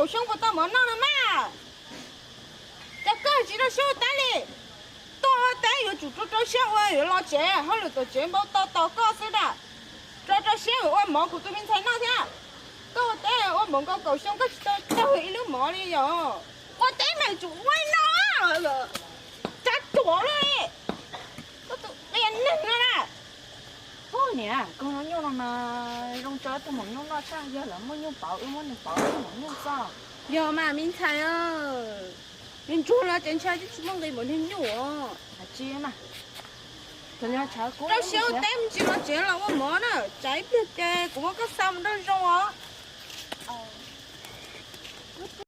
Kaum xyoo puas tau mov noj no mas? Cas koj tsis rau siab ua teb li? Tuaj ua teb yuav tsum rau rau siab ua, yuav los tsev hauj lwm tom tsev npau taws tos koj xwb na. Rau rau siab yuav ua mov kuv tus me ntxhais noj thiab. Koj ua teb ua npaum nkaus kaum xyoo koj tsis tau tawg ib lub mov li yom? Ua teb mas yuav tsum ua no, tsa ruam li. Koj tus qia neeg no na. Ub niam, koj no nyuj no mas zoo tso tus maum nyuj noj tshaj, yog lawv muaj nyuj pauv wb muab nws pauv tus maum nyuj txog. Yog mas me ntxhais, nws ntsuag los ces ntshai twb tsis muaj nqi npaum niag nyuj os. Hais tsis mas, rau siab ua teb me ntsis los tsev los ua mov na, tsam ib pliag ces kuv muab koj xa mus nrog zoo os.